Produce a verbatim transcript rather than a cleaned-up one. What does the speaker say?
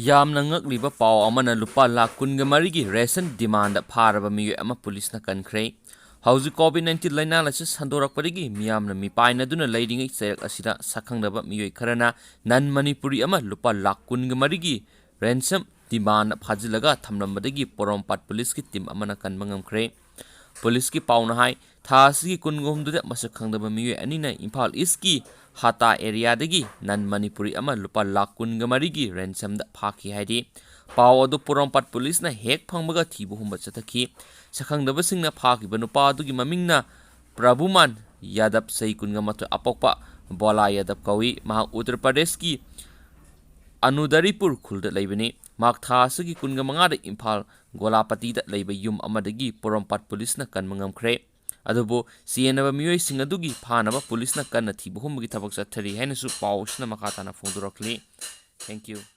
ꯌꯥꯝꯅ ꯉꯛꯂꯤꯕ ꯄꯥꯎ ꯑꯃꯅ ꯂꯨꯄꯥ ꯂꯥꯈ ꯀꯨꯟꯒ ꯃꯔꯤꯒꯤ ꯔꯦꯁꯟ ꯗꯤꯃꯥꯟꯗ ꯐꯥꯔꯕ ꯃꯤꯑꯣꯏ ꯑꯃ ꯄꯨꯂꯤꯁꯅ ꯀꯟꯈ꯭ꯔꯦ꯫ ꯍꯧꯖꯤꯛ ꯀꯣꯚꯤꯗ ꯅꯥꯏꯟꯇꯤꯟ ꯂꯥꯏꯅꯥ ꯂꯥꯏꯆꯠ ꯁꯟꯗꯣꯔꯛꯄꯗꯒꯤ ꯃꯤꯌꯥꯝꯅ ꯃꯤꯄꯥꯏꯅꯗꯨꯅ ꯂꯩꯔꯤꯉꯩ ꯆꯩꯔꯛ ꯑꯁꯤꯗ ꯁꯛꯈꯪꯗꯕ ꯃꯤꯑꯣꯏ ꯈꯔꯅ ꯅꯟ ꯃꯅꯤꯄꯨꯔꯤ ꯑꯃ ꯂꯨꯄꯥ ꯂꯥꯈ ꯀꯨꯟꯒ ꯃꯔꯤꯒꯤ ꯔꯦꯟꯁꯝ ꯗꯤꯃꯥꯟꯗ ꯐꯥꯖꯤꯜꯂꯒ ꯊꯝꯂꯝꯕꯗꯒꯤ ꯄꯣꯔꯣꯝꯄꯥꯠ ꯄꯨꯂꯤꯁꯀꯤ ꯇꯤꯝ ꯑꯃꯅ ꯀꯟꯕ ꯉꯝꯈ꯭ꯔꯦ꯫ ꯄꯨꯂꯤꯁꯀꯤ ꯄꯥꯎꯅ ꯍꯥꯏ, ꯊꯥ ꯑꯁꯤꯒꯤ ꯀꯨꯟꯒ ꯍꯨꯝꯗꯣꯏꯗ ꯃꯁꯛ ꯈꯪꯗꯕ ꯃꯤꯑꯣꯏ ꯑꯅꯤꯅ ꯏꯝꯐꯥꯜ ꯏꯁꯀꯤ ꯍꯥꯇꯥ ꯑꯦꯔꯤꯌꯥꯗꯒꯤ ꯅꯟ ꯃꯅꯤꯄꯨꯔꯤ ꯑꯃ ꯂꯨꯄꯥ ꯂꯥꯈ ꯀꯨꯟꯒ ꯃꯔꯤꯒꯤ ꯔꯦꯟꯁꯝꯗ ꯐꯥꯈꯤ ꯍꯥꯏꯔꯤ꯫ ꯄꯥꯎ ꯑꯗꯨ ꯄꯣꯔꯣꯝꯄꯥꯠ ꯄꯨꯂꯤꯁꯅ ꯍꯦꯛ ꯐꯪꯕꯒ ꯊꯤꯕ ꯍꯨꯝꯕ ꯆꯠꯊꯈꯤ꯫ ꯁꯛꯈꯪꯗꯕꯁꯤꯡꯅ ꯐꯥꯈꯤꯕ ꯅꯨꯄꯥ ꯑꯗꯨꯒꯤ ꯃꯃꯤꯡꯅ ꯄ꯭ꯔꯚꯨꯃꯥꯟ ꯌꯥꯗꯕ, ꯆꯍꯤ ꯀꯨꯟꯒ ꯃꯥꯊꯣꯏ, ꯑꯄꯣꯛꯄ ꯕꯣꯂꯥ ꯌꯥꯗꯕ ꯀꯧꯏ꯫ ꯃꯍꯥꯛ ꯎꯠꯇꯔ ꯄ꯭ꯔꯗꯦꯁꯀꯤ ꯑꯅꯨꯗꯔꯤꯄꯨꯔ ꯈꯨꯜꯗ ꯂꯩꯕꯅꯤ꯫ ꯃꯍꯥꯛ ꯊꯥ ꯑꯁꯤꯒꯤ ꯀꯨꯟꯒ ꯃꯉꯥꯗ ꯏꯝꯐꯥꯜ ꯒꯣꯂꯥꯄꯇꯤꯗ ꯂꯩꯕ ꯌꯨꯝ ꯑꯃꯗꯒꯤ ꯄꯣꯔꯣꯝꯄꯥꯠ ꯄꯨꯂꯤꯁꯅ ꯀꯟꯕ ꯉꯝꯈ꯭ꯔꯦ꯫ ꯑꯗꯨꯕꯨ ꯆꯦꯟꯅꯕ ꯃꯤꯑꯣꯏꯁꯤꯡ ꯑꯗꯨꯒꯤ ꯐꯥꯅꯕ ꯄꯨꯂꯤꯁꯅ ꯀꯟꯅ ꯊꯤꯕ ꯍꯨꯝꯕꯒꯤ ꯊꯕꯛ ꯆꯠꯊꯔꯤ ꯍꯥꯏꯅꯁꯨ ꯄꯥꯎ ꯑꯁꯤꯅ ꯃꯈꯥ ꯇꯥꯅ ꯐꯣꯡꯗꯣꯔꯛꯂꯤ꯫ Thank you꯫